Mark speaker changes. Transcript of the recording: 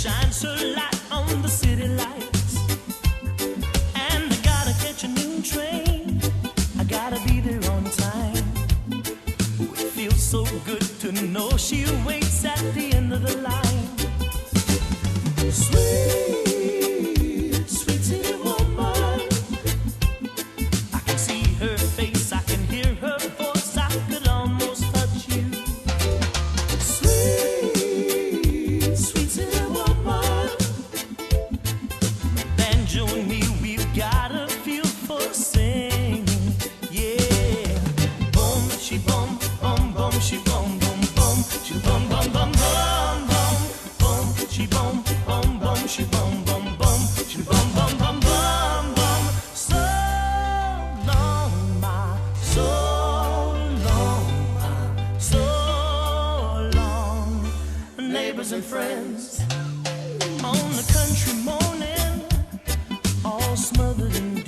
Speaker 1: shines her light on the city lights. And I gotta catch a noon train. I gotta be there on time. Oh, it feels so good to know she waits at the end of the line. Sweet, sweet city woman. I can see her face, I can hear her voice, I could almost touch you. Sweet, sweet city woman. Banjo and me, we've got a feel for singing. Yeah. Boom, she boom, boom, boom, she boom, boom, boom, she boom, boom, boom, boom, boom, boom, she boom, boom, boom, she boom, boom, boom, she boom, boom, boom, boom, boom. So long, my, so long, my, so long, neighbors and friends on the country morning, all smothered in